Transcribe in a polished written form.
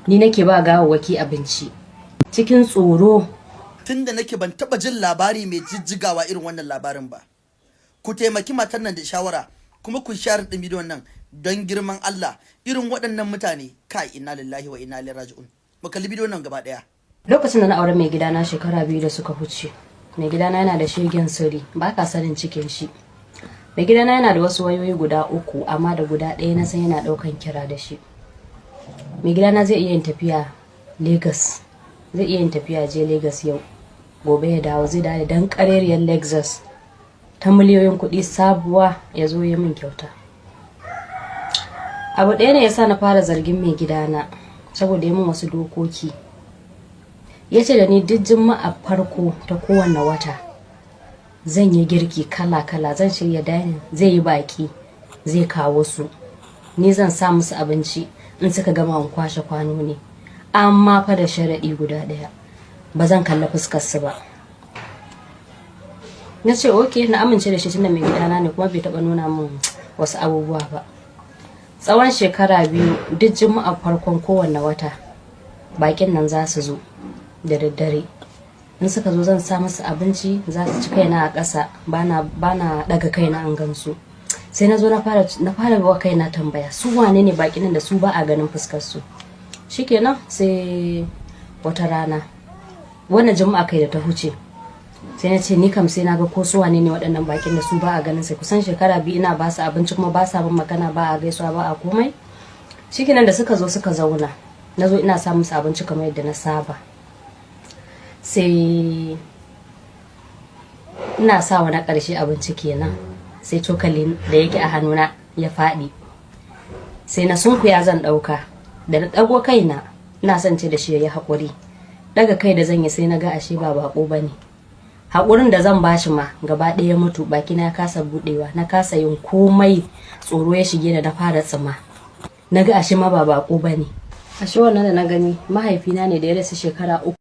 Ni nake ba gawawwaki abinci cikin tsoro. Tunda nake ban taba jin labari mai jijjigawa irin wannan labarin ba. Ku taimaki matar nan da shawara, kuma ku share din bidiyon nan don girman Allah. Irin waɗannan mutane, kai, inna lillahi wa inna ilaihi raji'un. Mu kalli bidiyon nan gaba ɗaya. Lokacin da na aure mai gidana shekara 2 da suka huce, mai gidana yana da shegen sirri, ba ka sanin cikin shi. Mai gidana yana da wasu wayoyi guda uku, amma da guda ɗaya na san yana ɗaukan kira da shi. Mai gidana zai iya yin tafiya Lagos, zai iya yin tafiya je Lagos yau, gobe ya dawo, zai dawo dan ƙarerriyar Lexus ta miliyoyin kuɗi sabuwa, ya zo ya min kyauta. Abu ɗaya ne ya sa na fara zargin mai gidana, saboda ya min wasu dokoki. Ya ce da ni duk Juma'a farko ta kowanne wata zan yi girki kala-kala, zan shirya dining, zai yi baki, zai kawo su, ni zan sa musu abinci, in suka gama in kwashe kwano ne, amma fa da sharaɗi guda ɗaya: ba zan kalla fuskar su ba. Na ce okay, na amince da shi tunda mai gidana ne, kuma bai taɓa nuna min wasu abubuwa ba. Tsawon shekara 2, duk Juma'a farkon kowanne wata bakin nan za su zo da daddare. In suka zo, zan sa musu abinci, za su ci, kaina a ƙasa, bana daga kaina an gansu. Sai na zo na fara wa kaina tambaya, su wane ne bakin nan da su ba a ganin fuskar su? Shikenan, sai wata rana, wannan Juma'a kai da ta huce, sai na ce ni kam sai na ga ko su wane ne waɗannan bakin da su ba a ganin sai. Kusan shekara 2 ina ba su abinci kuma ba sa bin magana, ba a gaisuwa, ba a komai. Shikenan, da suka zo suka zauna, na zo ina sa musu abinci kamar yadda na saba. Sai ina sa wa na ƙarshe abinci kenan, sai cokali da yake a hannuna ya faɗi. Sai na sunkuya zan ɗauka. Da na ɗago kaina, ina son ce da shi ya yi haƙuri. Ɗaga kai da zan yi, sai na ga ashe ba baƙo ba ne. Haƙurin da zan bashi ma gaba ɗaya mutu, baki na kasa buɗewa, na kasa yin komai. Tsoro ya shige da na fara tsima. Na ga ashe ma ba baƙo ba ne, ashe wannan da na gani mahaifina ne da ya rasu shekara 3.